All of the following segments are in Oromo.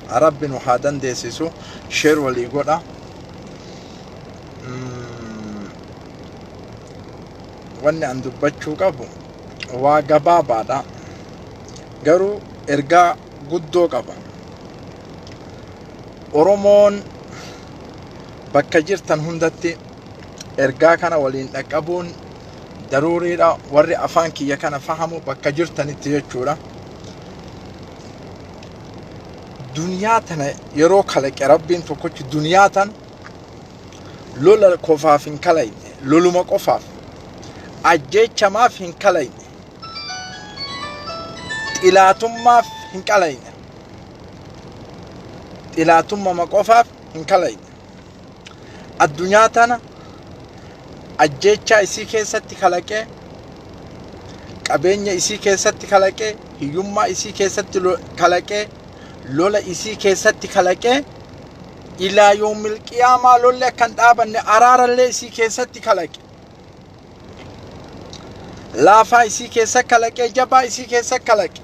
Rabbi nu haa dandeessisu. Share walii godha. Wanni an dubbachuu qabu waa gabaabaadha. Garuu ergaa guddoo qaba. Oromoon bakka jirtan hundatti ergaa kana waliin dhaqqabuun daruuriidha. Warri afaan kiyya kana fahamu bakka jirtanitti jechuudha. Duniyaa tana yeroo kalaqe Rabbiin tokkochi duniyaa tana lola qofaaf hin kalayne, loluma qofaaf, ajjeechamaaf hin kalayne, xilaatummaaf hin kalayne, xilaatummaa qofaaf hin kalayne. Addunyaa tana ajjeechaa isii keessatti kalaqee, qabeenya isii keessatti kalaqee, hiyyummaa isii keessatti kalaqee, lola isii keessatti kalaqee, ilaa yoomil qiyaamaa lolli akka hin dhaabanne araarallee isii keessatti kalaqe. Laafaa isii keessa kalaqee, jabaa isii keessa kalaqe.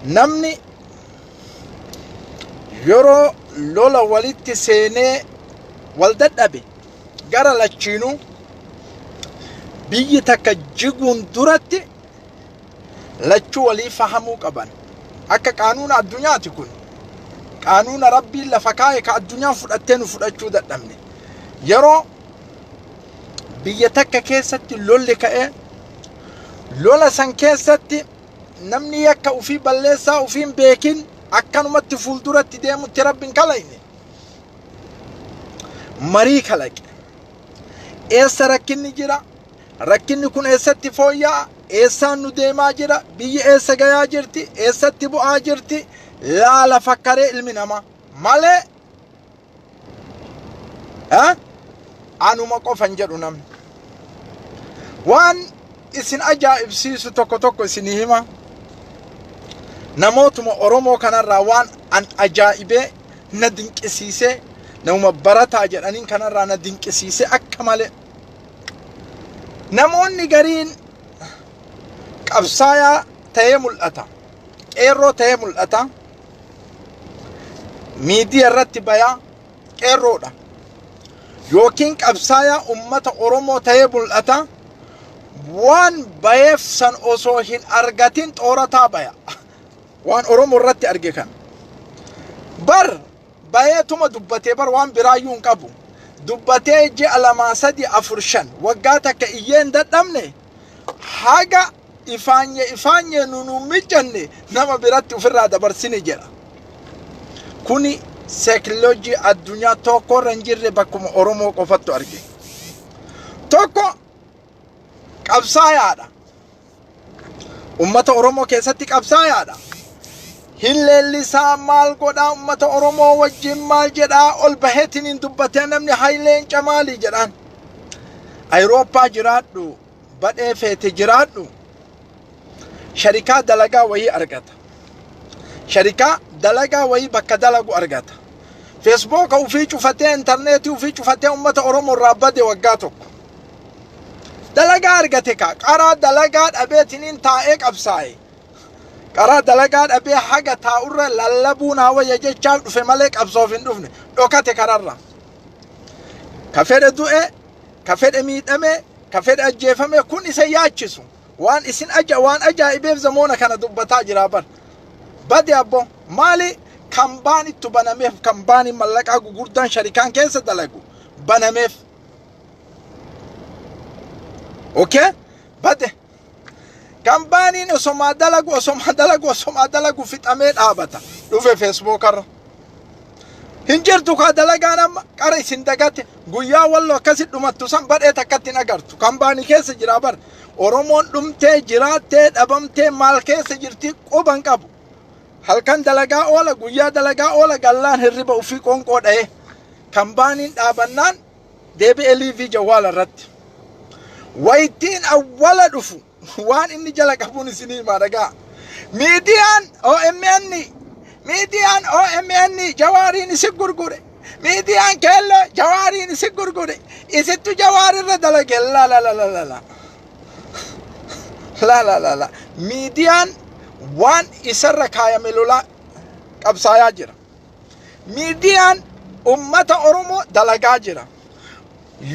Namni yeroo lola walitti seenee wal dadhabe gara lachiinuu biyyi takka jiguun duratti lachuu walii fahamuu qaban. Akka qaanuuna addunyaati kun. Qaanuuna Rabbiin lafa kaa'e ka addunyaan fudhattee nu fudhachuu dadhabne. Yeroo biyya takka keessatti lolli ka'ee lola san keessatti namni yakka ufii balleessaa ufii hin beekin akkanumatti fuulduratti deemutti Rabbi hin kalayne. Marii kalaqe. Eessa rakkinni jira? Rakkinni kun eessatti fooyya'a? Eessaan nu deemaa jira? Biyyi eessa gayaa jirti? Eessatti bu'aa jirti? Laala fakkaree ilmi namaa malee anuma qofa hin jedhu namni. Waan isin ajaa'ibsiisu tokko tokko isinii hima. Namootuma Oromoo kanarraa waan an ajaa'ibee na dinqisiisee, namuma barataa jedhaniin kanarraa na dinqisiisee akka malee. Namoonni gariin qabsaayaa ta'ee mul'ata. Qeerroo ta'ee mul'ata. Miidiyaa irratti bayaa qeerroodha. Yookiin qabsaayaa ummata Oromoo ta'ee mul'ata. Waan bayeef san osoo hin argatin xoorataa baya. Waan Oromoo irratti arge kan. Bar bayeetuma dubbatee bar waan biraayyuu hin qabu. Dubbatee ji'a 2 3 4 5 waggaa takka iyyee hin dadhabne, haga ifaanye ifaanye nu nu mijanne nama biratti ofirraa dabarsine jedha. Kuni seekloojii addunyaa tokko irra hin jirre bakkuma Oromoo qofattu arge. Tokko qabsaayaadha. Ummata Oromoo keessatti qabsaayaadha. Hin leellisaa, maal godhaa, ummata Oromoo wajjin maal jedhaa, ol baheetiin hin dubbatee namni hayleenca maalii jedhaan. Ayirooppaa jiraadhu, badhee feete jiraadhu, sharikaa dalagaa wayii argata. Sharikaa dalagaa wayii bakka dalagu argata. Feesbuuka ofii cufatee, intarneetii ofii cufatee ummata Oromoo irraa bade waggaa tokko. Dalagaa argate kaa qaraa dalagaa dhabeetiniin taa'ee qabsaa'e. Qaraa dalagaa dhabee haga taa'urra lallabuu naa wayya jechaaf dhufe malee qabsoof hin dhufne, dhokate kararra. Ka fedhe du'e, ka fedhe miidhame, ka fedhe ajjeefame kun isa yaachisu. Waan isin aja waan ajaa'ibeef zamoona kana dubbataa jira bar. Bade abbo maali kan baan ittu banameef, kan baaniin mallaqaa gugurdaan sharikaan keessa dalagu banameef. Okay? Bade. Kan baaniin osomaa dalagu osomaa dalagu osomaa dalagu fixamee dhaabata. Dhufe feesbuukarra. Hin jirtu kaa dalagaan amma qara isin dagate guyyaa walloo akkasi dhumattu san badhee takkatti hin agartu. Kan baanii keessa jira bar. Oromoon dhumtee jiraattee dhabamtee maal keessa jirti quban qabu. Halkan dalagaa oola, guyyaa dalagaa oola, gallaan hirriba ofii qoonqoo dha'ee. Kan baaniin dhaabannaan deebi'ee liivii jawwaala irratti. Wayittiin awwala dhufu waan inni jala qabuun isinii himaa dhagaa. Miidiyaan OMN, miidiyaan OMN Jawaariin isin gurgure. Miidiyaan Keelloo Jawaariin isin gurgure. Isittu Jawaarirra dalage la la la la la la. La la la la. Miidiyaan waan isarra kaayame lolaa. qabsaayaa jira. Miidiyaan ummata Oromoo dalagaa jira.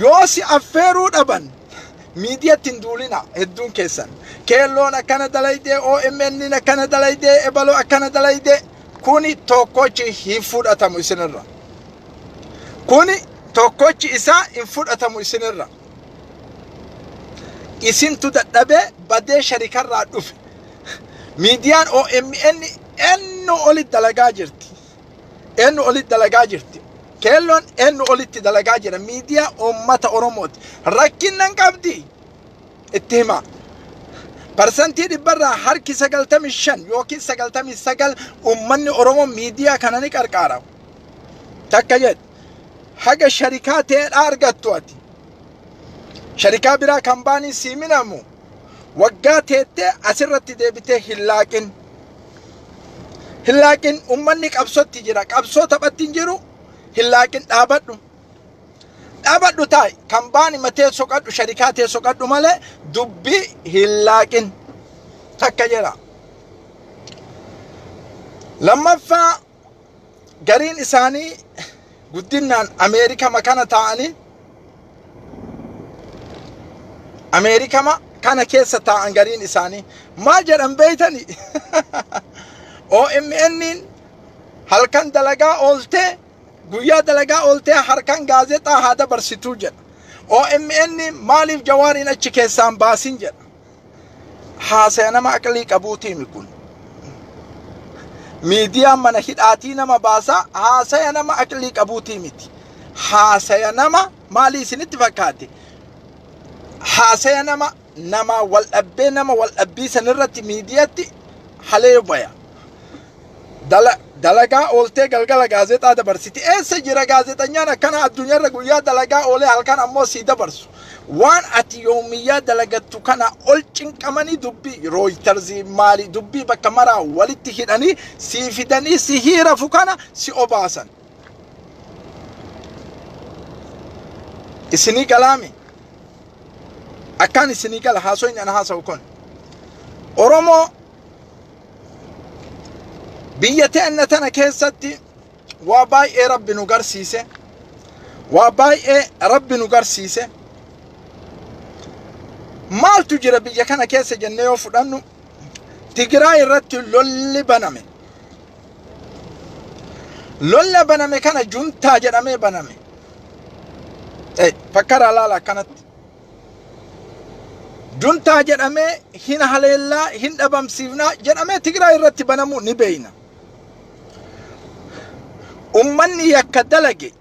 Yoo si affeeruu dhaban miidiyatti hin duulina hedduun keessan. Keelloon akkana dalaydee, OMN akkana dalaydee, ebaloo akkana dalaydee kuni tokkochi hin fudhatamu isinirra. Kuni tokkochi isaa hin fudhatamu isinirra. Isintu dadhabee badee sharikarraa dhufe. Miidiyaan OMN eenyu olitti dalagaa jirti. Eenyu olitti dalagaa jirti. Keelloon eenyu olitti dalagaa jira. Miidiyaa uummata Oromooti. Rakkinnan qabdi. Itti himaa. Parsantii dhibbarraa harki 95 yookiin 99 uummanni Oromoo miidiyaa kana ni qarqaara. Takka jedhe. Haga sharikaa ta'eedha argattu ati. Sharikaa biraa kan baanii sii minamu. Waggaa teettee asirratti deebitee hin laaqin. Hin laaqin uummanni qabsootti jira. Qabsoo taphatti hin jiru. Hin laaqin dhaabadhu. Dhaabadhu taa'i. Kan baani matee soqadhu sharikaa tee soqadhu malee dubbii hin laaqin. Takka jedha. Lammaffaa gariin isaanii guddinaan Ameerikama kana taa'anii Ameerikama kana keessa taa'an gariin isaanii maal jedhan beeytani? OMN halkan dalagaa ooltee guyyaa dalagaa ooltee harkan gaazexaa haa dabarsituu jedha. OMN maaliif Jawaariin achi keessaan baasin jedha. Haasaya nama aqlii qabuutiimi kun. Miidiyaan mana hidhaatii nama baasaa haasaya nama aqlii qabuutii miti. Haasaya nama maalii isinitti fakkaate? Haasaya nama nama wal dhabbee nama wal dhabbii sanirratti miidiyatti halee baya. Dalagaa ooltee galgala gaazexaa dabarsiti. Eessa jira gaazexanyaan akkana addunyaarra guyyaa dalagaa oolee halkan ammoo sii dabarsu? Waan ati yoomiyyaa dalagattu kana ol cinqamanii dubbii Rooyitarzii maali dubbii bakka maraa walitti hidhanii sii fidanii si hiirafu kana si obaasan. Isinii galaami? Akkaan isinii gala haasoyni ana haasa'u kun. Oromoo biyya teenna tana keessatti waa baay'ee Rabbi nu garsiise. Waa baay'ee Rabbi nu garsiise. Maaltu jira biyya kana keessa jennee yoo fudhannu Tigraay irratti lolli baname. Lolla baname kana juntaa jedhamee baname. Fakkaraa laala akkanatti. Juntaa jedhamee hin haleellaa hin dhabamsiifnaa jedhamee Tigraay irratti banamuu ni beeyna. Ummanni yakka dalage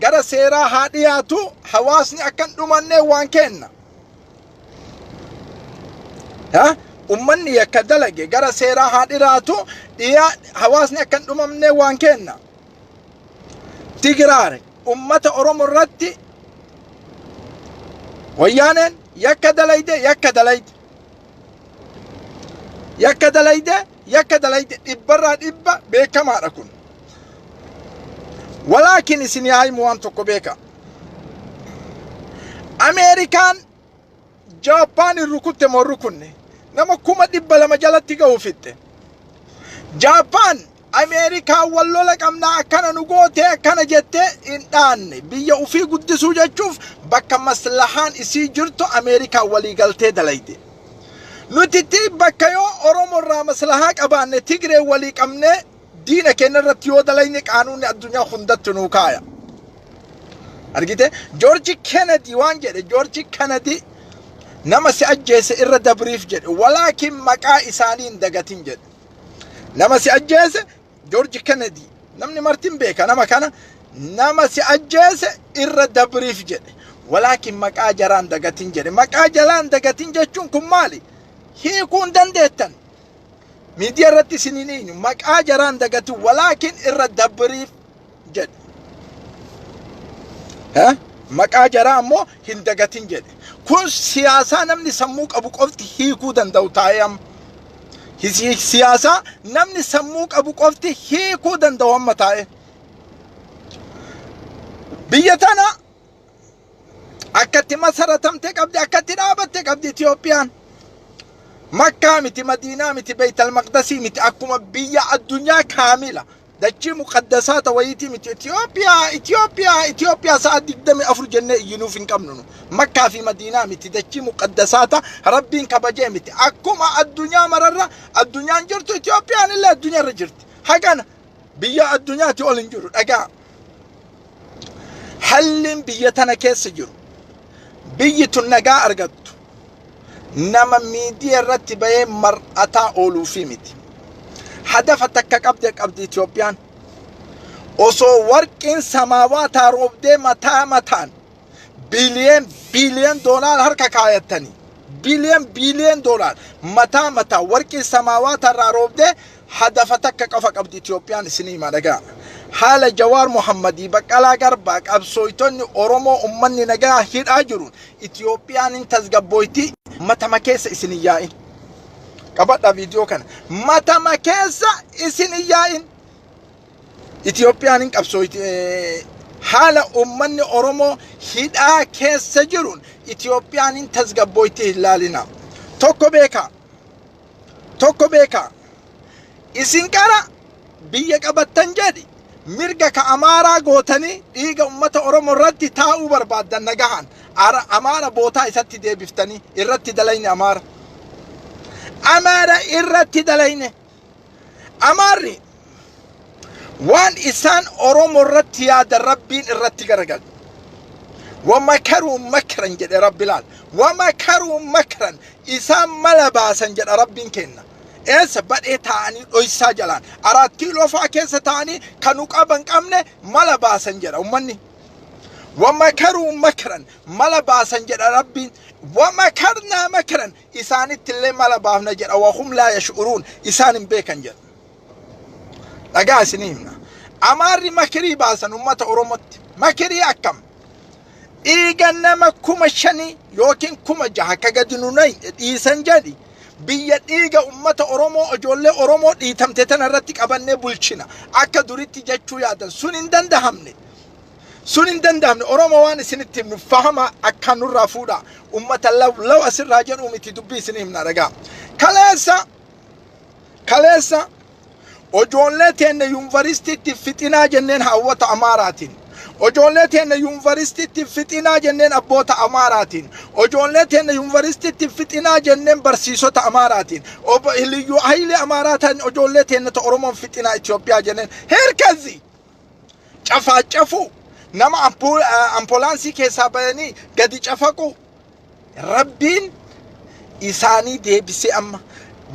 gara seeraa haa dhiyaatu hawaasni akka hin dhumannee waan kenna. Ha? Ummanni yakka dalage gara seeraa haa dhiyaatu dhiyaa hawaasni akka hin dhumamnee waan kenna. Tigraay ummata Oromoo irratti wayyaaneen yakka dalayde yakka dalayde yakka dalayde yakka dalayde dhibbarraa dhibba beekamaadha kun. Walaakin isin yaa himu waan tokko beeka. Ameerikaan Jaappaan hin rukutte moo hin rukunne? Nama 200,000 jalatti ga'u fixxe. Jaappaan Ameerikaan wal lola qabnaa akkana nu gootee akkana jettee hin dhaanne. Biyya ofii guddisuu jechuuf bakka maslahaan isii jirtu Ameerikaan walii galtee dalayde. Nuti bakka yoo Oromoo irraa maslahaa qabaanne Tigree walii qabnee diina keenya irratti yoo dalayne qaanuunni addunyaa hundatti nuu kaaya. Argite George Kennedy waan jedhe George Kennedy nama si ajjeese irra dabriif jedhe walaakin maqaa isaanii hin dagatin jedhe. Nama si ajjeese George Kennedy namni martin beeka nama kana nama si ajjeese irra dabriif jedhe walaakin maqaa jaraan dagatin jedhe. Maqaa jalaan dagatin jechuun kun maali? Hiikuu hin dandeettan. Miidiyaa irratti isin hin eenyu maqaa jaraan dagatin walaakin irra dabriif jedhe. Maqaa jaraa ammoo hin dagatin jedhe. Kun siyaasaa namni sammuu qabu qofti hiikuu danda'u taa'ee amma. Siyaasaa namni sammuu qabu qofti hiikuu danda'u amma taa'ee. Biyya tana akkatti masaratamte qabdi akkatti dhaabatte qabdi Itiyoophiyaan. Makkaa miti, Madiinaa miti, Beeytal Maqdasii miti, akkuma biyya addunyaa kaamila dachii muqaddasaa ta wayiitii miti. Itoophiyaa, Itoophiyaa, Itoophiyaa sa'a 24 jennee iyyinuuf hin qabnu nu. Makkaa fi Madiinaa miti, dachii muqaddasaa ta Rabbiin kabajee miti. Akkuma addunyaa mararra addunyaan jirtu Itoophiyaan illee addunyaarra jirti. Hagana biyya addunyaati ol hin jiru dhagaa. Halliin biyya tana keessa jiru biyyi tun nagaa argattu nama miidiyaa irratti bahee mar'ataa ooluufi miti. Hadafa takka qabde qabdi Itoophiyaan. Osoo warqiin samaawaataa roobdee mataa mataan biliyeen biliyeen doolaar harka kaayattanii biliyeen biliyeen doolaar mataa mataa warqii samaawaataa irraa roobdee hadafa takka qofa qabdi Itoophiyaan isinii hima dhagaa. Haala Jawaar Muhammadii Baqqalaa Garbaa qabsooytonni Oromoo ummanni nagaa hidhaa jiruun Itoophiyaan hin tasgabbooyti matama keessa isin hin yaa'in. Qabadhaa viidiyoo kana. Matama keessa isin hin yaa'in. Itoophiyaan hin qabsooyti. Haala ummanni Oromoo hidhaa keessa jiruun Itoophiyaan hin tasgabbooyti hin laalina. Tokko beekaa. Tokko beekaa. Isin qara biyya qabattan jedhi mirga ka Amaaraa gootanii dhiiga ummata Oromoo irratti taa'uu barbaaddan nagahaan. Amaara bootaa isatti deebiftanii irratti dalayne Amaara. Amaara irratti dalayne. Amaarri waan isaan Oromoo irratti yaadan Rabbiin irratti garagala. Wamakaruu makran jedhe Rabbi laal. Wamakaruu makran isaan mala baasan jedha Rabbiin kenna. Eessa badhee taa'anii dhoysaa jalaan Araat kiiloo fa'aa keessa taa'anii kan nu qaban qabne mala baasan jedha ummanni. Wamakaruu makran mala baasan jedha Rabbiin. Wamakarnaa makran isaanitti illee mala baafna jedha. Wahum laa yash'uruun isaan hin beekan jedha. Dhagaa isinii himna. Amaarri makirii baasan ummata Oromootti. Makirii akkam? Dhiiga nama 5,000 yookiin 6,000 ka gadi nu dhiisan jedhi. Biyya dhiiga ummata Oromoo ijoollee Oromoo dhiitamte tana irratti qabannee bulchina. Akka duritti jechuu yaadan sun hin dandahamne. Sun hin dandahamne. Oromoo waan isinitti himnu fahama akkaan nurraa fuudha. Ummata law law asirraa jedhuu miti dubbii isinii himna dhagaa. Kaleessa kaleessa Ojoollee teenna yuunivarsiitiitti fixinaa jenneen hawwata Amaaraatiin. Ojoollee teenna yuunivarsiitiitti fixinaa jenneen abboota Amaaraatiin. Ojoollee teenna yuunivarsiitiitti fixinaa jenneen barsiisota Amaaraatiin. Obbo Liyyuu Hayilee Amaaraatiin ojoollee teenna ta Oromoon fixinaa Itoophiyaa jenneen. Herkazi! Cafaacafuu nama ampolaansii keessaa bayanii gadi cafaquu. Rabbiin isaanii deebisee amma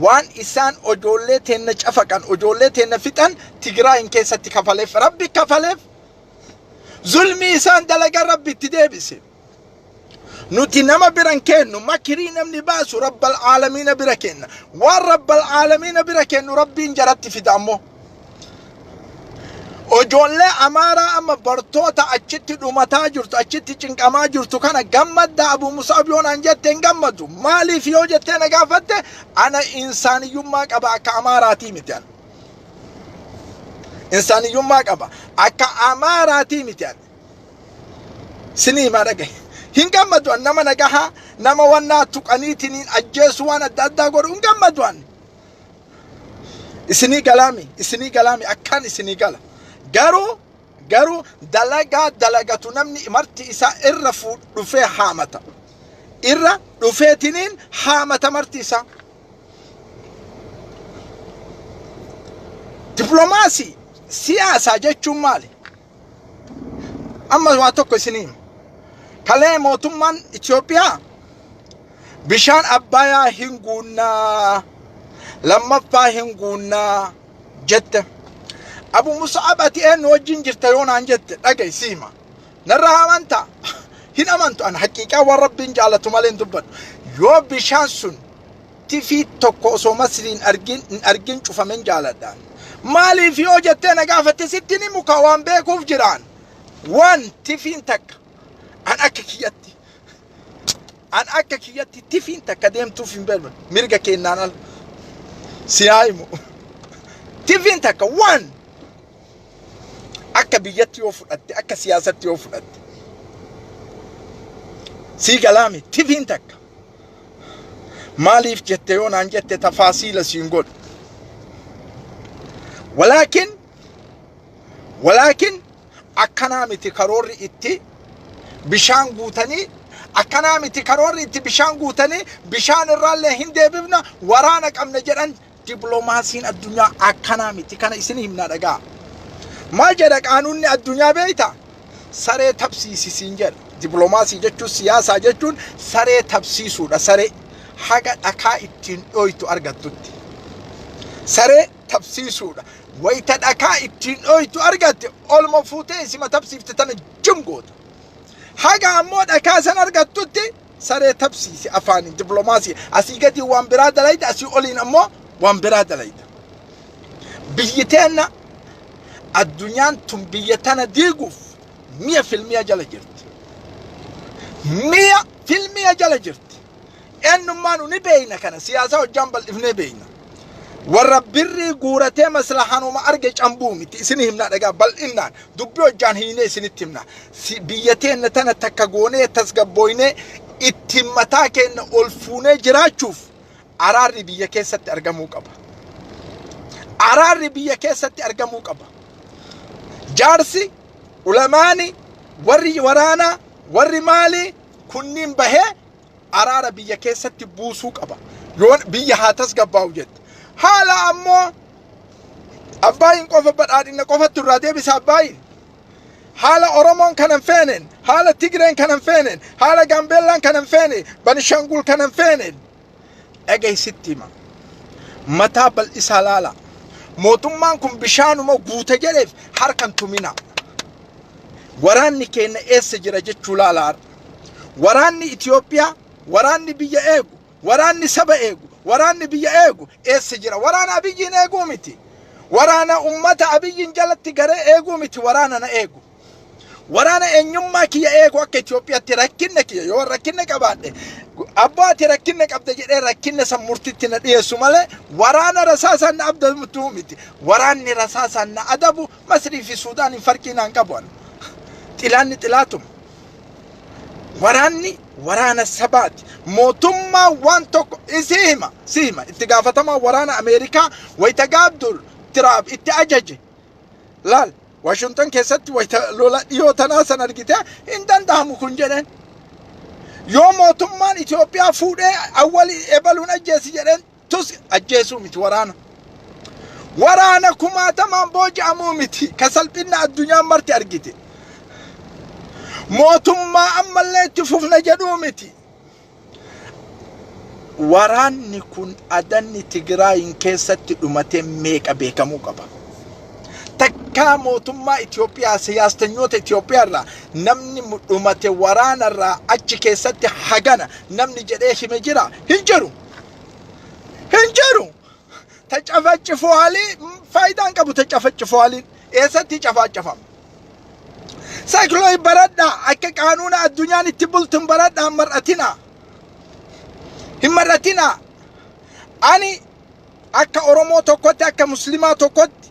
waan isaan ojoollee teenna cafaqan ojoollee teenna fixan Tigraayin keessatti kafaleef Rabbi kafaleef zulmii isaan dalagan Rabbi itti deebise. Nuti nama biran kennu makirii namni baasu Rabbal aalamiina bira kenna. Waan Rabbal aalamiina bira kennu Rabbiin jaratti fida ammoo. Ijoollee Amaaraa amma bartoota achitti dhumataa jirtu, achitti cinqamaa jirtu kana gammadda Abu Mus'ab yoo naan jette hin gammadu. Maaliif yoo jettee na gaafatte ana insaaniyyummaa qaba akka Amaaraatii miti ani. Insaaniyyummaa qaba akka Amaaraatii miti ani. Sinii himaa dhagahe. Hin gammadu an nama nagahaa nama wannaa tuqaniitiniin ajjeesuu waan adda addaa godhu hin gammadu an. Isinii galaami isinii galaami akkaan isinii gala. Garuu dalagaa dalagatu namni marti isaa irra dhufee haamata. Irra dhufeetiniin haamata marti isaa. Diplomaasii siyaasaa jechuun maali? Amma waa tokko isinii hima. Kalee mootummaan Itoophiyaa bishaan Abbayaa hin guunnaa lammaffaa hin guunnaa jette. Abu Musa'ab ati eenyu wajjin jirta yoo naan jette dhaga'i si hima. Narraa amantaa? Hin amantu an haqiiqaa waan Rabbiin jaalatu malee hin dubbadhu. Yoo bishaan sun tifii tokko osoo Masriin argin hin argin cufamen jaaladha. Maaliif yoo jettee na gaafatte sitti ni muka waan beekuuf jiraan. Waan tifiin takka an akka kiyyatti an akka kiyyatti tifiin takka deemtuuf hin beeknu mirga keennaan ala. Si haa himu. Tifiin takka waan akka biyyatti yoo fudhatte akka siyaasatti yoo fudhatte. Sii galaami tifiin takka. Maaliif jette yoo naan jette tafaasiila siin godhu. Walaakin walaakin akkanaa miti karoorri itti bishaan guutanii, akkanaa miti karoorri itti bishaan guutanii, bishaan irraallee hin deebifna, waraana qabna jedhan. Diploomaasiin addunyaa akkanaa miti. Kana isin himna, dhagaa. Maal jedha qaanuunni addunyaa beeyta? Saree tabsiisi siin jedha. Diploomaasii jechuun, siyaasaa jechuun saree tabsiisuudha. Saree haga dhakaa ittiin dhoytu argattutti. Saree tabsiisuudha. Wayita dhakaa ittiin dhoytu argatte, olma fuutee isima tabsiifte tana jim goota. Haga ammoo dhakaa san argattutti saree tabsiisi afaaniin. Diploomaasii asii gadi waan biraa dalayda, asii oliin ammoo waan biraa dalayda. Biyyi teenna, addunyaan tun biyya tana diiguuf mi'a filmiya jala jirti. Mi'a filmiya jala jirti. Eenyummaa nu ni beeyna, kana siyaasa hojjaan bal'ifnee beeyna. Warra birrii guuratee maslahanuma arge cambuu miti. Isin himna, dhagaa, bal'innaan dubbii hojjaan hiinee isinitti himna. Biyya teenna tana takka goonee tasgabbooynee ittiin mataa keenya ol fuunee jiraachuuf araarri biyya keessatti argamuu qaba. Araarri biyya keessatti argamuu qaba. Jaarsi, ulamaani, warri waraanaa, warri maalii kunniin bahee araara biyya keessatti buusuu qaba. Yoo biyya haa tasgabbaa'u jette. Haala ammoo Abbaayin qofa badhaadhina qofatti irraa deebisa Abbaayin. Haala Oromoon kanan feeneen, haala Tigreen kanan feeneen, haala Gaambeellaan kanan feene, Banishangul kanan feeneen. Dhageessitti hima. Mataa bal'isaa laala. Mootummaan kun bishaanuma guute jedheef harkan tumina. Waraanni keenya eessa jira jechuu laala. Waraanni Itoophiyaa, waraanni biyya eegu, waraanni saba eegu, waraanni biyya eegu eessa jira? Waraana Abiyyiin eeguu miti. Waraana ummata Abiyyiin jalatti garee eeguu miti, waraana na eegu. Waraana eenyummaa kiyya eegu, akka Itoophiyaatti rakkinna kiyya yoo rakkinna qabaadhe, abbaati rakkinna qabda jedhee rakkinna san murtitti na dhiyeessu malee waraana rasaasaan na abdatu miti. Waraanni rasaasaan na adabu Masrii fi Suudaaniin farqii naan qabu. Xilaanni xilaatuma. Waraanni waraana sabaati. Mootummaa waan tokko isii hima, si hima. Itti gaafatamaa waraana Ameerikaa wayita gaabdur Tiraamp itti ajaje. Laal, Washington keessatti wayita lola dhiyoo tanaa san argite, hin danda'amu kun jedheen. Yoo mootummaan Itoophiyaa fuudhee awwali ebaluun ajjeesi jedheen, tus ajjeesuu miti waraana. Waraana kumaatamaan booji'amuu miti ka salphinna addunyaan marti argite. Mootummaa ammallee itti fufna jedhuu miti. Waraanni kun adanni Tigraayin keessatti dhumatee meeqa beekamuu qaba. Takkaa mootummaa Itoophiyaa, siyaastanyoota Itoophiyaa irraa namni dhumate waraana irraa achi keessatti hagana namni jedhee hime jira? Hin jiru. Hin jiru. Tacafacifuwaalii faayidaan qabu, tacafacifuwaaliin eessatti cafaacafama? Saayikilooyi baradhaa, akka qaanuuna addunyaan itti bultun baradhaa, mar'atinaa. Hin mar'atinaa. Ani akka Oromoo tokkotti, akka Muslimaa tokkotti,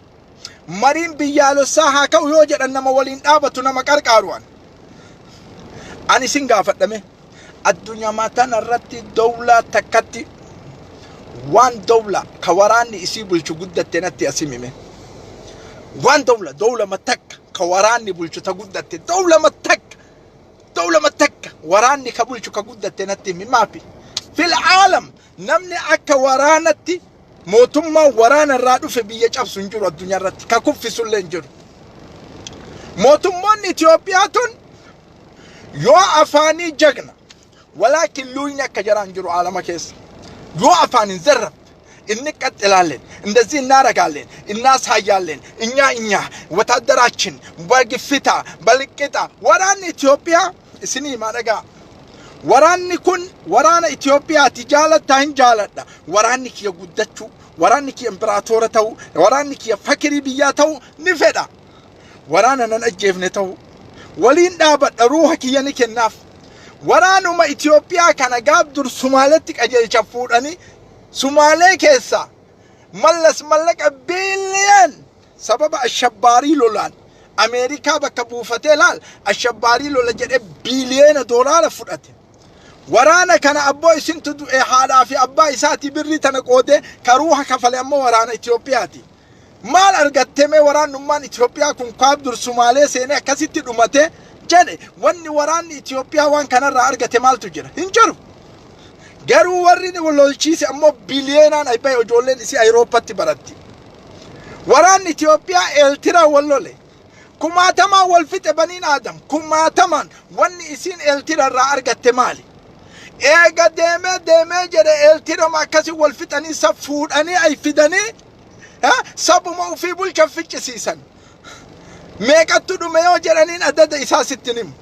mariin biyyaalessaa haa ka'u yoo jedhan nama waliin dhaabatu, nama qarqaaru ani. Ani isin gaafadhame, addunyaa tana irratti dawlaa takkatti waan dawla ka waraanni isii bulchu guddatte natti as himime. Waan dawla dawlama takka ka waraanni bulchu ta guddatte, dawlama takka, dawlama takka waraanni ka bulchu ka guddatte natti himi. Maafi fil aalam namni akka waraanatti mootummaan waraana irraa dhufe biyya cabsu hin jiru, addunyaa irratti ka kuffisullee hin jiru. Mootummoonni Itoophiyaa tun yoo afaanii jagna, walaakin luuyni akka jaraan jiru aalama keessa. Yoo afaan hin ዘረፍ እንቀጥላለን፣ እንደዚህ እናረጋለን፣ እናሳያለን፣ እኛ እኛ ወታደራችን በግፍታ በልቅጣ waraanni Itoophiyaa isinii madhagaa. Waraanni kun waraana Itoophiyaati, jaalattaa hin jaaladha. Waraanni kiyya guddachuu, waraanni kiyya impiraatoora ta'uu, waraanni kiyya fakirii biyyaa ta'uu ni fedha. Waraana nan ajjeefne ta'uu waliin dhaabadha, ruuha kiyya ni kennaaf. Waraanuma Itoophiyaa kana gaaf dur Sumaaletti qajeelcha fuudhanii Sumaalee keessa Mallas mallaqa biiliyoon sababa ashabbaarii lolaan Ameerikaa bakka buufatee laal ashabbaarii lola jedhee biiliyoona doolaara fudhate. Waraana kana abboo isintu du'e, haadhaa fi abbaa isaatii birrii tana qoodee karuuha kafale ammoo waraana Itoophiyaati. Maal argattee mee waraannummaan Itoophiyaa kun kaab dur Sumaalee seenee akkasitti dhumate jedhe? Wanni waraanni Itoophiyaa waan kanarraa argate maaltu jira? Hin jiru. Garuu warri lolchiise ammoo biliyeenaan abbaa ijoolleen isii Awurooppatti baratti. Waraanni Itoophiyaa Eeltiraa wal lole. Kumaatamaan wal fixe baniin Aadam. Kumaatamaan wanni isiin Eeltira irraa argatte maali? Eega deemee deemee jedhe Eeltirama akkasii wal fixanii sab fuudhanii ay fidanii sabuma ofii bulchan ficcisiisan. Meeqattu dhume yoo jedhaniin adada isaa sitti himu.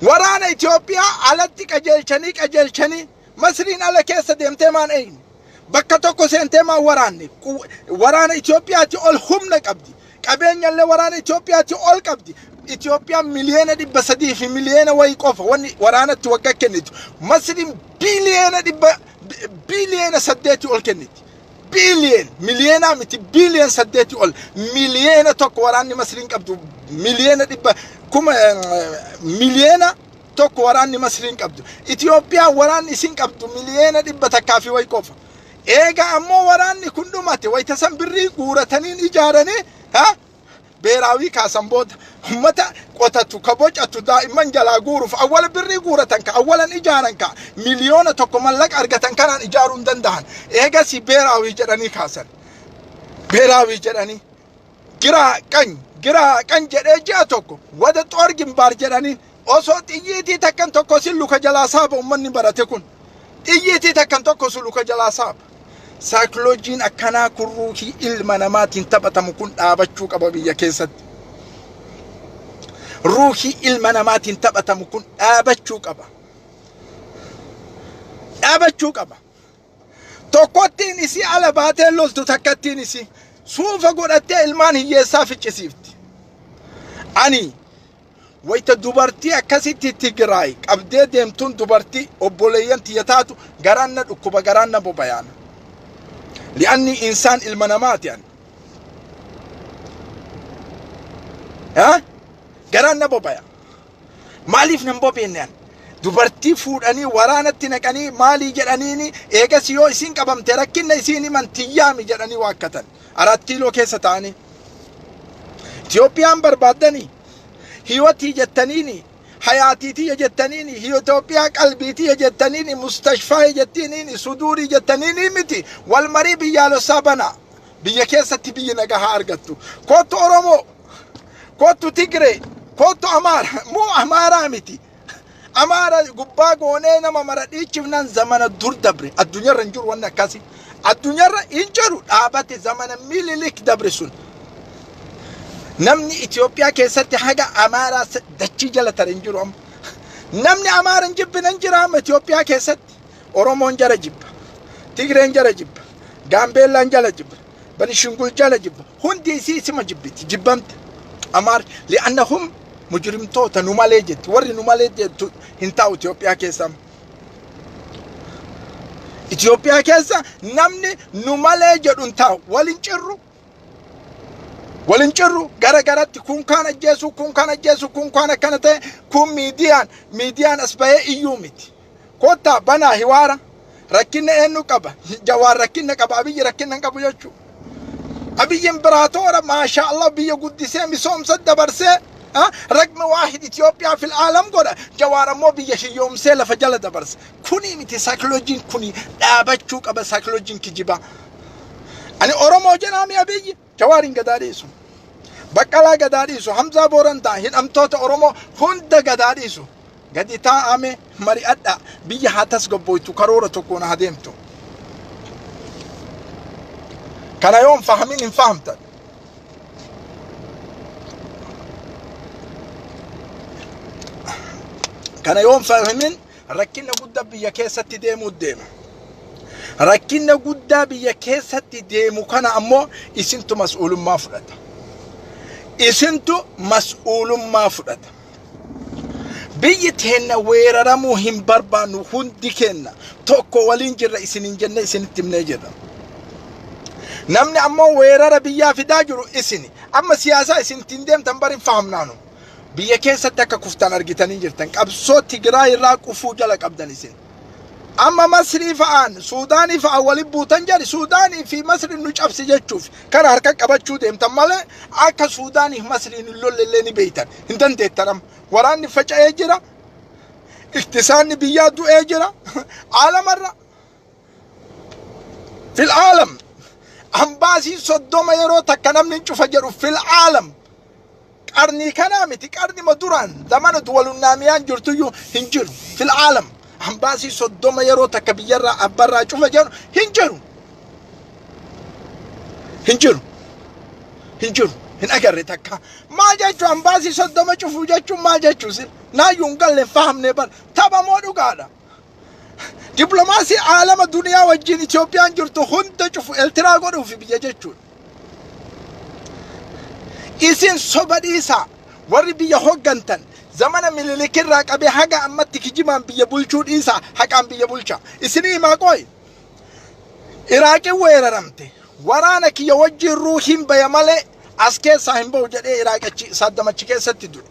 Waraana Itoophiyaa alatti qajeelchanii qajeelchanii Masriin ala keessa deemtee maan eegne? Bakka tokko seentee maan waraanne? Waraana Itoophiyaati ol humna qabdi. Qabeenyallee waraana Itoophiyaati ol qabdi. Itoophiyaan 300 miliyoona fi miliyoona wayii qofa wanni waraanatti waggaa kennitu. Masriin biliyoona dhibba biliyoona 8 ol kenniti. Billion, miliyoonaa miti, biliyoona 8 ol. 1 miliyoona waraanni Masriin qabdu miliyoona dhibba kuma 1 miliyoona waraanni Masriin qabdu. Itoophiyaan waraanni isin qabdu 100 miliyoona fi wayi qofa. Eega ammoo waraanni kun dhumate wayita san birrii guurataniin ijaaranii ha beeraawii kaasan. Booda ummata qotatu ka bocatu daa'imman jalaa guuruuf awwala birrii guuratan ka awwalan ijaaran ka 1 miliyoona mallaqa argatan kanaan ijaaruu hin danda'an. Eegasii beeraawii jedhanii kaasan. Beeraawii jedhanii giraa qany giraa qany jedhee ji'a tokko wada xoor gimbaar jedhanii osoo xiyyiitii takkan tokko sin luka jalaa saaba. Ummanni barate kun xiyyiitii takkan tokko sin luka jalaa saaba. Saayikiloojiin akkanaa kun ruuhii ilma namaatiin taphatamu kun dhaabachuu qaba biyya keessatti. Ruuhii ilma namaatiin taphatamu kun dhaabachuu qaba. Dhaabachuu qaba. Tokkottiin isii ala baatee loltu, takkattiin isii suufa godhattee ilmaan hiyyeessaa ficcisiifti. Ani wayita dubartii akkasitti Tigraay qabdee deemtuun, dubartii obboleeyyan tiyya taatu, garaan na dhukkuba, garaan na bobayaan. Li'anni insaan ilma namaati ani. Ha? Garaan na bobaya. Maaliif nan bobeenne ani? Dubartii fuudhanii waraanatti naqanii maalii jedhaniini, eegas yoo isiin qabamte rakkinna isiin himan tiyyaami jedhanii waakkatan. Araat Kiiloo keessa ta'anii. Itoophiyaan barbaaddanii hiwatii jettaniini, hayaatiitiyya jettaniini, Itoophiyaa qalbiitiyya jettaniini, mustashfaa jettaniini, suduurii jettaniini miti. Wal marii biyyaalessaa banaa. Biyya keessatti biyyi nagaa haa argattu. Kottu Oromoo, kottu Tigree, kottu Amaara. Moo Amaaraa miti. Amaara gubbaa goonee nama mara dhiichifnaan zamana dur dabre. Addunyaarra hin jiru wanni akkasii. Addunyaarra hin jiru, dhaabate, zamana Mililik dabre sun. Namni Itoophiyaa keessatti haga Amaaraa dachii jala tare hin jiru amma. Namni Amaara hin jibbine hin jira amma Itoophiyaa keessatti. Oromoon jara jibba. Tigreen jara jibba. Gaambeellaan jala jibba. Benishingul jala jibba. Hundi isii isima jibbiti. Jibbamte. Amaar li'annahum mujrimtoota nu malee jetti. Warri nu malee jettu hin taa'u Itoophiyaa keessa amma. Itoophiyaa keessa namni nu malee jedhu hin taa'u. Walin cirru. Walin cirru gara garatti, kun kaan ajjeesu, kun kaan ajjeesu, kun kaan akkana ta'e, kun miidiyaan as bahee iyyuu miti. Kottaa banaa hiwaara. Rakkinna eenyu qaba? Jawaar rakkinna qaba, Abiyyi rakkinna hin qabu jechuudha. Abiyyiin biraatoora, maashaa Allah, biyya guddisee misoomsa dabarsee raqmi waahid Itoophiyaa fil aalam godha. Jawaar ammoo biyya hiyyoomsee lafa jala dabarsa. Kuni miti, saayikiloojiin kuni dhaabachuu qaba, saayikiloojiin kijibaa. Ani Oromoo jedhaami, Abiyyi Jawaariin gadaa dhiisu. Baqqalaa gadaa dhiisu. Hamzaa Boorantaa, hidhamtoota Oromoo hunda gadaa dhiisu. Gadi taa'ame mari'adha. Biyya haa tasgabboytu, karoora tokkoon haa deemtu. Kana yoo hin fahamin hin fahamtan. Kana yoo hin fahamin rakkina guddaa biyya keessatti deemuu deema. Rakkina guddaa biyya keessatti deemu kana ammoo isintu mas'uulummaa fudhata. Isintu mas'uulummaa fudhata. Biyyi teenna weeraramuu hin barbaannu, hundi keenna tokko waliin jirra isiniin jenne, isinitti himnee jirra. Namni ammoo weerara biyyaa fidaa jiru isini. Amma siyaasaa isin ittiin deemtan bar hin fahamnaanu. Biyya keessatti akka kuftan argitanii jirtan. Qabsoo Tigraay irraa qufuu jala qabdan isin. Amma Masrii fa'aan Suudaanii fa'aan waliin buutan jedhi. Suudaanii fi Masriin nu cabsi jechuuf kana harka qabachuu deemtan malee, akka Suudaanii fi Masriin hin lolle illee ni beeytan. Hin dandeettan. Amma waraanni faca'ee jira. Iktisaanni biyyaa du'ee jira. Aalamarra fil aalam ambaasii 30 yeroo takka namni hin cufa jedhu fil aalam qarnii kanaa miti, qarnima duraan zamana duwalunnaamiyaan jirtuyyuu hin jiru. Fil aalam ambaasii 30 yeroo takka biyyarraa abbarraa cufa jedhu hin jiru, hin jiru, hin jiru, hin agarre takka. Maal jechuu? Ambaasii 30 cufuu jechuun maal jechuu? Sin naayyuu hin galle, hin fahamne bar. Tapha moo dhugaadha? Diplomaasii aalama duniyaa wajjin Itoophiyaan jirtu hunda cufu Eltiraa godhuufi biyya jechuudha. Isin soba dhiisaa. Warri biyya hoggantan zamana Minilikirraa qabee haga ammatti kijimaan biyya bulchuu dhiisaa, haqaan biyya bulchaa. Isinii himaa qooyi. Iraaqin weeraramte. Waraana kiyya wajjin ruuhiin baya malee as keessaa hin bahu jedhee Iraaq achi Saddam achi keessatti du'e.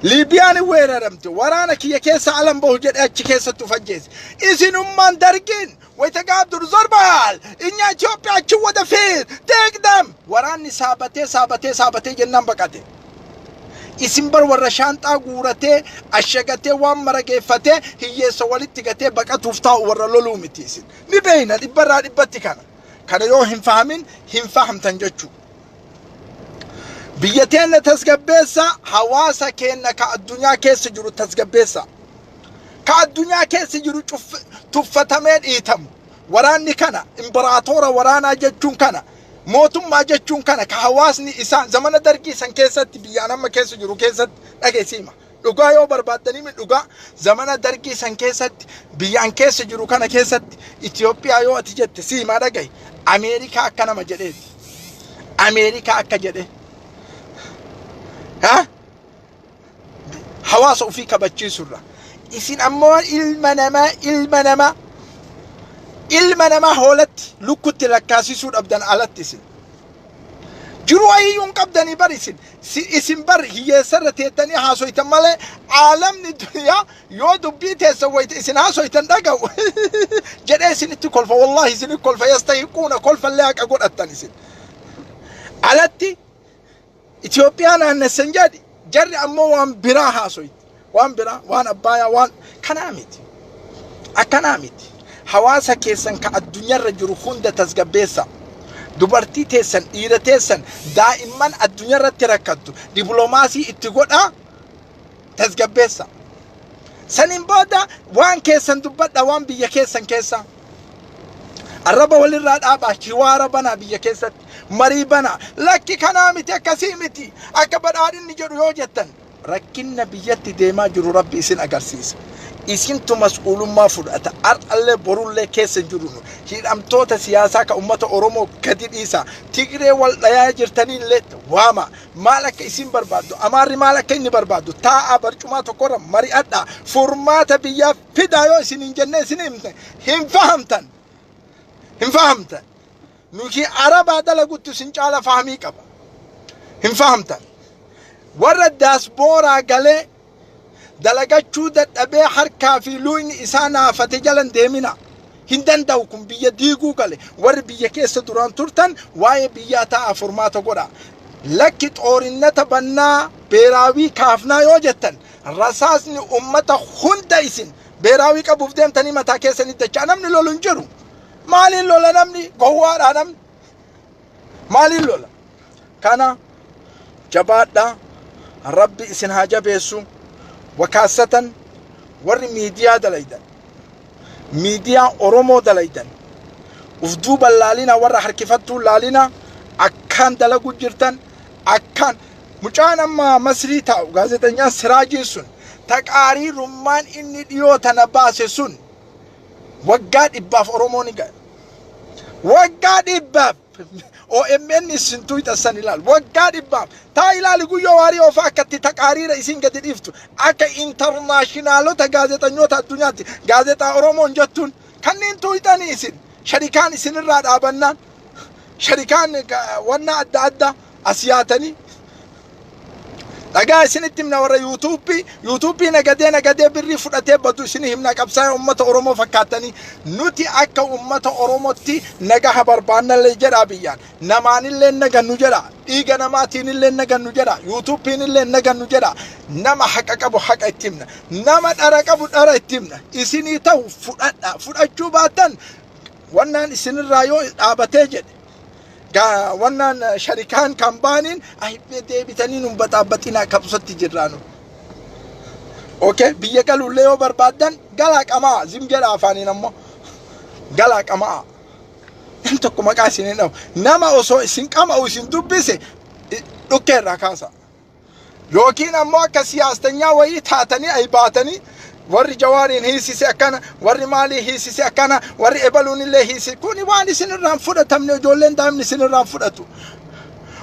Liibiyaan hin weeraramte. Waraana kiyya keessa alan bahu jedhee achi keessatti uf ajjeese. Isinummaan Dargiin wayita gaaf dur zorbaal እኛ ኢትዮጵያችን ወደፊት ትቅደም waraanni saabatee saabatee saabatee jennaan baqate. Isin bar warra shaanxaa guuratee, ashagatee, waan mara geeffatee, hiyyeessa walitti gatee baqatuuf taa'u, warra loluu miti isin. Ni beeyna dhibbarraa dhibbatti kana. Kana yoo hin fahamin, hin fahamtan jechuu. Biyya teenna tasgabbeessa, hawaasa keenna ka addunyaa keessa jiru tasgabbeessa. Ka addunyaa keessa jiru tuffatamee dhiitamu. Waraanni kana, imbaraatoora waraanaa jechuun kana, mootummaa jechuun kana, ka hawaasni isaa zamana Dargii san keessatti biyyaan amma keessa jiru keessatti dhageessiima. Dhugaa yoo barbaaddanii mi dhugaa, zamana Dargii san keessatti biyyaan keessa jiru kana keessatti Itoophiyaa yoo ati jette, si himaa dhagahi. Ameerikaa akka nama jedheeti. Ameerikaa akka jedhe. Ha? Hawaasa ofii kabachiisurra. Isin ammoo ilma namaa, ilma namaa, ilma namaa hoolatti lukkutti lakkaasisuu dhabdan alatti isin. Jiru wayiyyuu hin qabdanii bar isin. Isin bar hiyyeessarra teettanii haasoytan malee, aalamni duniyaa yoo dubbii teessan wayita isin haasoytan dhaga'u jedhee isinitti kolfa. Wallaahi isinitti kolfa. Yastahiquuna kolfallee haqa godhattan isin. Alatti Itoophiyaa naannessan jedhi, jarri ammoo waan biraa haasoyti. Waan biraa, waan Abbaayaa, waan kanaa miti. Akkanaa miti. Hawaasa keessan ka addunyaarra jiru hunda tasgabbeessa. Dubartii teessan, dhiira teessan, daa'imman addunyaarratti rakkattu diploomaasii itti godhaa, tasgabbeessa. Saniin booda waan keessan dubbadha, waan biyya keessan keessa. Arraba walirraa dhaabaa, hiwaara banaa, biyya keessatti marii banaa. Lakki, kanaa miti, akkasii miti. Akka Badhaadhinni jedhu yoo jettan, rakkinna biyyatti deemaa jiru Rabbi isin agarsiisa. Isintu mas'uulummaa fudhata. Har'allee borullee keessa hin jiru nu. Hidhamtoota siyaasaa ka ummata Oromoo gadi dhiisa. Tigree wal dhayaa jirtaniillee waama. Maal akka isin barbaaddu, Amaarri maal akka inni barbaaddu, taa'aa barcumaa tokkorra mari'adhaa. Furmaata biyyaaf fidaa yoo isin hin jennee isin himte hin fahamtan. Hin fahamtan. Nuti Arabaa dalaguttu isin caala fahamii qaba. Hin fahamtan. Warra daaspooraa galee dalagachuu dadhabee harkaa fi luuyni isaa naafate jalan deemina. Hin danda'u, kun biyya diiguu gale. Warri biyya keessa duraan turtan waa'ee biyyaa taa'aa furmaata godha. Lakki, xoorinnata bannaa beeraawii kaafnaa yoo jettan, rasaasni ummata hunda isin beeraawii qabuuf deemtanii mataa keessanii dachaa. Namni lolu hin jiru. Maaliin lola namni? Gowwaadhaa namni. Maaliin lola? Kana jabaadhaa. Rabbi isin haa jabeessu. Wakaassatan warri miidiyaa dalaydan, miidiyaa Oromoo dalaydan, uf duuban laalina, warra harkifattuu laalina. Akkaan dalagu jirtan, akkaan mucaan amma Masrii taa'u, gaazexenyaan Siraajiin sun, taqaarii rummaan inni dhiyoo tana baase sun waggaa 100f Oromoo ni ga'a. Waggaa 100f OMN isin tuyxassan ilaal. Waggaa 100f taa ilaali. Guyyoo Waarii oofaa akkatti taqaariira isin gadi dhiiftu akka intarnaashinaalota gaazexanyoota addunyaatti gaazexaa Oromoon jettuun kanneen tuyxanii isin sharikaan isinirraa dhaabannaan, sharikaan wannaa adda addaa as yaatanii Dhagaa isinitti himna, warra yuutuubii nagadee nagadee birrii fudhatee badu isin himna. Qabsaa'ee uummata Oromoo fakkaattanii, nuti akka uummata Oromootti nagaha barbaannallee jedhaa, biyyaan namaanillee nagannu jedha, dhiiga namaatiinillee nagannu jedha, yuutuubiinillee nagannu jedha. Nama haqa qabu haqa itti himna, nama dhara qabu dhara itti himna. Isinii ta'u fudhadha, fudhachuu baattan wannaan isinirraa yoo dhaabatee jedhe wannaan sharikaan kan baaniin deebitanii nun baxaabaxinaa, qabsatti jirraanu. Okay, biyya galuullee yoo barbaaddan galaa qamaa zim jedha, afaaniin ammoo galaa qamaa. Nam tokko maqaa isin hin dhabu. Nama osoo isin qama'u isin dubbise dhukkee irraa kaasa. Yookiin ammoo akka siyaastanyaa wayii taatanii ayi baatanii, warri Jawaariin hiisise akkana, warri maalii hiisise akkana, warri ebaluun illee hiisise. Kuni waan isin irraan fudhatamne, ijoolleen daa'imni isin irraan fudhatu.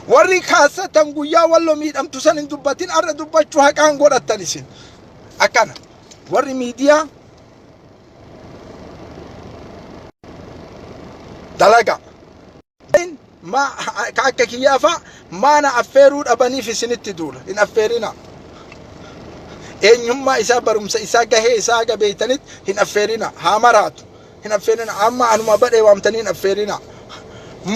Warri kaasatan guyyaa Wallo miidhamtu san hin dubbatin, har'a dubbachuu haqaan godhattan isin. Akkana. Warri miidiyaa dalaga. Ma ka akka kiyyaa fa'a maana affeeruu dhabaniif isinitti duula. Hin affeerina. Eenyummaa isaa, barumsa isaa, gahee isaa haga beeytanitti hin affeerina. Haa maraatu. Hin affeerina. Amma anuma badhee waamtanii hin affeerina.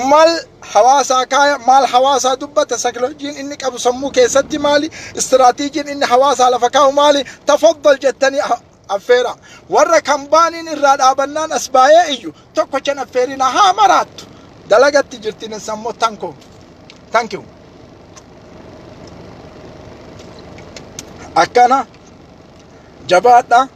Mal hawaasaa kaaya, maal hawaasaa dubbata, saayikiloojiin inni qabu sammuu keessatti maali, istiraatiijiin inni hawaasaa lafa kaa'u maali, tafaddal jettanii affeera. Warra kan baaniin irraa dhaabannaan as baay'ee iyyu tokkochan affeerina, haa maraattu. Dalagatti jirti sammuu tankoo. Thank you. Akkana jabaadha.